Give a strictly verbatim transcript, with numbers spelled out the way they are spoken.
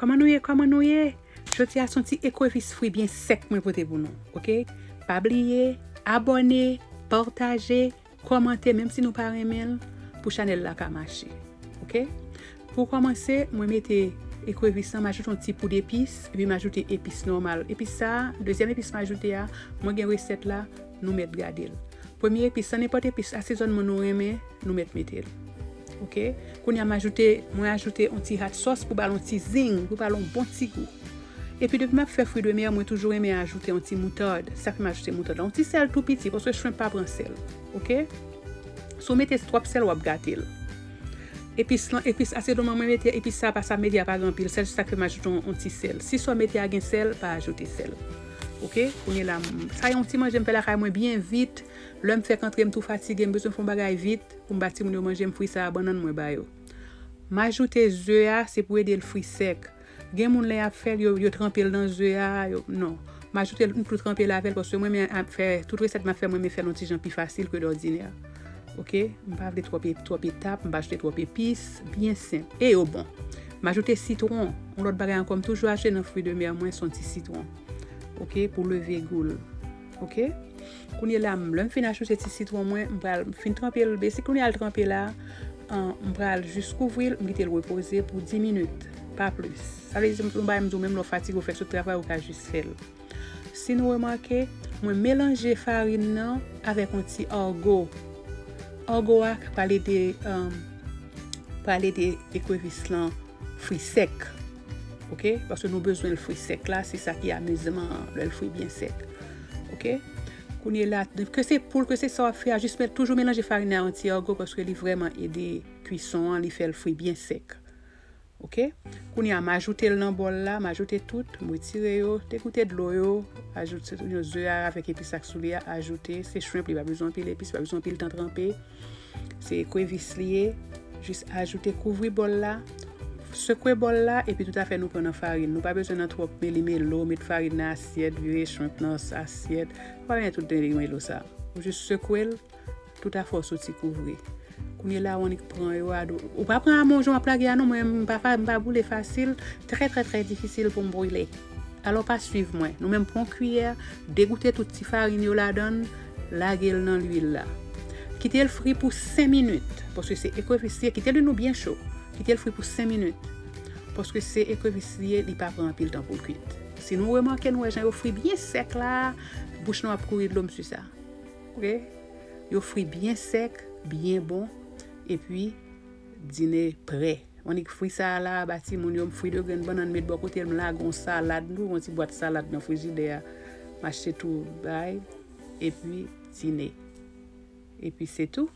Kòman nou ye? Kòman nou ye? Jodi a se yon ti ekrevis fri byen sèk mwen pote pou nou, oke? Pa bliye, abòne, pataje, kòmante, menm si nou pa renmen l, pou chanèl la ka mache, oke? Pou kòmanse, mwen mete ekrevis lan, m ajoute yon ti poud epis, epi m ajoute epis nòmal. Epis sa a, dezyèm epis m ajoute a, mwen gen resèt la, nou mèt gade l. Premye epis, sa nenpòt epis asezònman nou renmen, nou mèt mete l. Oke? Kounye a m ajoute, mwen ajoute yon ti hot sauce pou ba l yon ti zing, pou ba l yon bon ti gou. Epi depi m ap fè fruits de mer, mwen toujou renmen ajoute yon ti moutad. Sa fè m ajoute moutad la. Yon ti sèl tou piti, paske shrimp pa pran sèl. Oke? Si w mete twòp sèl, w ap gate l. Epis lan, epis asezònman mwen mete, epis sa pa sa mete a pa gen anpil sèl, se sa k fè m ajoute yon, yon ti sèl. Si sa w mete a gen sèl, pa ajoute sèl. Oke? Kounye la, m- sa yon ti manje m fè lakay mwen byen vit. Lè m fèk antre, m tou fatige, m bezwen fè yon bagay vit pou m ba timoun yo manje, m fri sa a bannann mwen ba yo. M ajoute ze a, se pou ede l fri sèk. Gen moun lè y ap fè l, yo, yo tranpe l nan ze a, yo, non. M ajoute l, m tou tranpe l avè l, paske mwen renmen ap fè, tout resèt m ap fè, mwen renmen fè l yon ti jan pi fasil ke dòdinè. Oke? M pa vle twòp, e- twòp etap, m pa ajoute twòp epis, byen senp. E yo bon. M ajoute sitwon. Yon lòt bagay ankò, m toujou achte nan fruits de mer mwen, se yon ti sitwon. Oke? Pou leve gou l. Oke? Kounye la, m- lè m fin ajoute ti sitwon mwen, m pral m fin tranpe l, basic kounye a l tranpe la, an, m pral jis kouvri l, m kite l repoze pou dis minit, pa plis. Sa vle di, yon bagay m di w, menm lè w fatige, w fèk sot travay, ou ka jis fè l. Si nou remake, mwen melanje farin nan avèk yon ti argo. Argo a pral ede, um, pral ede ekrevis lan fri sèk. Oke? Paske nou bezwen l fri sèk la, se sa ki amizman an, lè l fri byen sèk. Oke? Kounye la, ke se poul, ke se sa w ap fè a, jis met, toujou melanje farin nan yon ti argo paske li vrèman ede kwison an, li fè l fri byen sèk. Oke? Kounye a, m ajoute l nan bòl la, m ajoute tout, m retire yo, degoute dlo yo, ajoute yon ze a avèk epis ak sou li a, ajoute, se shrimp, li pa bezwen anpil epis, pa bezwen anpil tan tranpe. Se ekrevis li ye. Jis ajoute, kouvri bòl la. Sekwe bòl la, epi toutafè nou pran nan farin. Nou pa bezwen nan twòp melimelo, met farin nan asyèt, vire shrimp nan asyèt. Ou pa bezwen tout melimelo sa. Ou jis sekwe l, toutafè w soti kouvri. Kounye la, w annik pran yo a dou. Ou pa pran a men w jan w ap lage a non, mwen, m pa, fa- m pa boule fasil. Trè, trè, trè difisil pou m brile. Alò, pa swiv mwen. Nou menm pran kiyè, degoute tout ti farin yo ladan l, lage l nan lwil la. Kite l fri pou senk minit, paske se ekrevis li ye, kite lwil nou byen cho. Kite l fri pou senk minit, paske se ekrevis li ye, li pa pran anpil tan pou l kwit. Si nou remake, nou wè jan yo fri byen sèk la, bouch nou ap kouri dlo, m si sa. Oke? Yo fri byen sèk, byen bon, epi dine prè. M annik fri sa a la, ba timoun yo, m fri de grenn bannann, met bò kote l, m lage yon salad, m twouve yon ti bwat salad nan frijidè a. M achte tou bay, epi dine. Epi se tou.